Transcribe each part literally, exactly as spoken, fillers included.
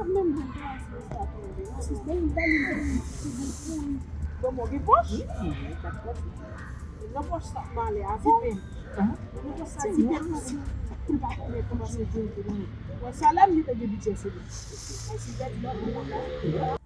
ap menm di l kòmanse konsa tonbe. Bon, bon, gen pòch? Nan pòch sa m ale avan. Nan pòch sa ti pèp. Pou l pa konnen kòman se jwenn pou mwen. Wè, sa la, m te gen bidjè, se bon. Ay, si bèt, non, non, non.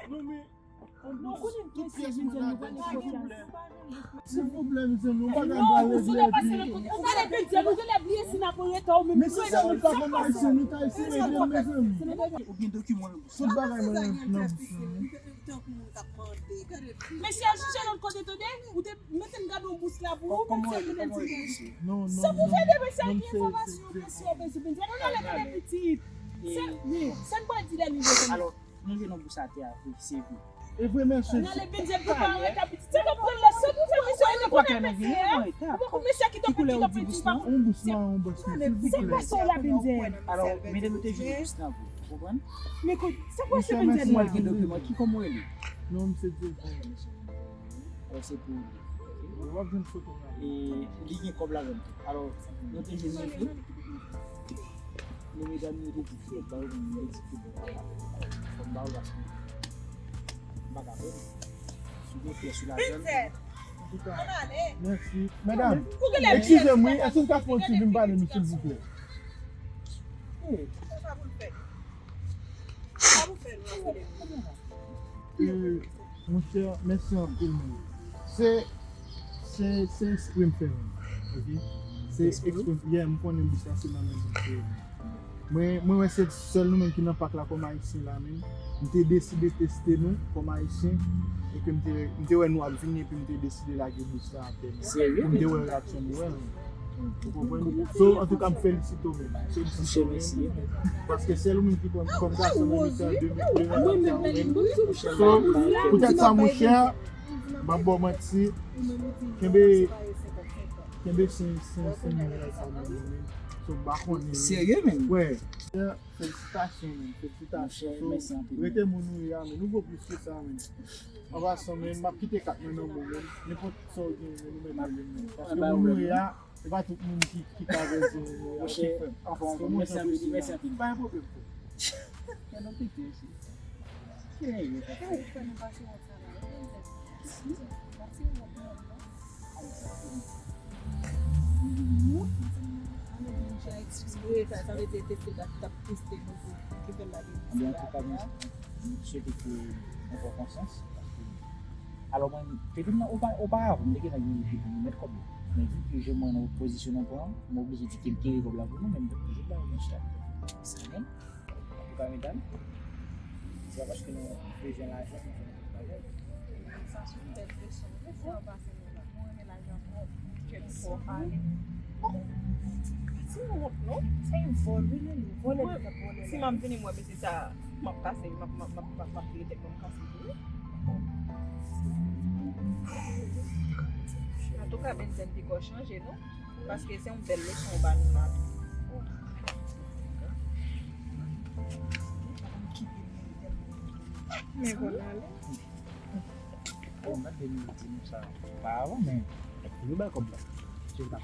Non, men, non, konnen tout pyès mwen ladan, silvouplè. Silvouplè, mezanmi, ou pa ka pale byen epi. Ou genlè bliye si n ap an reta, ou menm. Men si se nou pa konn ayisyen, nou ta eseye ede, mezanmi. Ou gen dokiman nan bous. Tout bagay mwen nan bous mwen. Mesye, al chèche lòt kote, tande? Ou te mete m gade yon bous la pou ou, mesye, vin di. Non, non, non. Sa pou fè de mesye ki enfòmasyon, mesye, mesye, mesye. Ou nan lè tande pitit. Se, men, sa n pral di lè li vle. Nou jwenn yon bous atè a vre, se vre. E vre, men se. Nan le bidjè pou pa wè ta pitit. Se nan pran lè, se pou fè mesye, e nan konnen mesye a. Ou pa konn mesye ki te fè ki te fè ti pa. On bous la, on bous la, silvouplè. Se pa sa w la bidjè. Alò, medam yo te jwenn bous la vre, ou konprann? Men kout, se kwa se bidjè la? Mwen gen dokiman, ki kòman w rele? Non, m se Diego. Alò, se pou li. W ap jwenn foto la. E li gen kòb ladan l tou. Alò, nou te jwenn li vre. Men medam yo te di fòk ba yo, men yo te di ke bon, fòk ba yo paske m pa ka pè. Si w gen pyès ou ladan l. Antouka, mèsi. Medam, eskize m, wi, èske m ka fè yon ti vin pale nou, silvouplè? E, monchè, mèsi anpil, men. Se, se, se ekspre m fè menm, oke? Se ekspre, yeah, m konnen bous la se nan men m te ye. Mwen, mwen wè se sèl nou menm ki nan pak la kòm ayisyen la menm. M te deside teste nou kòm ayisyen, e ke m te, m te wè nou ap vini, epi m te deside lage bous la atè menm. Serye? Pou m te wè reyaksyon nou, wè menm. Ou konprann? So, antouka, m felisite w menm. M felisite w menm. Paske sèl ou menm ki konn kòm gason nan mitan de, de nèg sa yo menm. So, poutèt sa, monchè, m ap ba w manti, kenbe, kenbe sen, sen, sen mil sa nan men w menm. So, m pa konnen. Serye menm? Wè. Felisitasyon, men. Felisitasyon. Monchè, mèsi anpil. Rete moun ou ye a, men. Nou vo plis ke sa, men. An pasan, men, m ap kite kat mwen nan men w, men. Nenpòt sa w gen, men, nou mèt ale, men. Paske moun ou ye a, se pa tout moun ki, ki ka rezon ou ye a, ki fè. Monchè, anfòm, mèsi anpil, mèsi anpil. Pa gen pwoblèm, frè. Gad yon piti, mesye. Ki nèg yo? Sa ou fè nou pase wòt sa la? Pase wòt mwen, non? Anben, antouka, mwen swete ke nou fè konsyans, paske Alò, mwen, depi nan opa- oparavan, m te gentan gen lide pou mwen met kòb la. Men vi ke je mwen nan pozisyon nan pran, m oblije di ke m kere kòb la pou nou, men m te oblije ba yo yon chita. Sa menm, antouka, medam, se pa paske nou bezwen lajan nou fè bagay. Sa se yon bèl leson wi, sa w pase nou la. Mwen renmen lajan twòp. Kè m fò ale. Pati yon wont non. Se yon vòl wi, Lelou. Vòlè li t ap vòlè la. Si m ap vini m wè mesye sa, m ap kase, m ap, m ap, m ap, m ap, m ap vire tèt mwen, m kase tou wi. Antouka, Benzen, piko chanje non. Paske se yon bèl leson w ba nou la. Men bon ale. Bon, mwen te di nou sa pa avan, men yo bay kòb la. Se sa.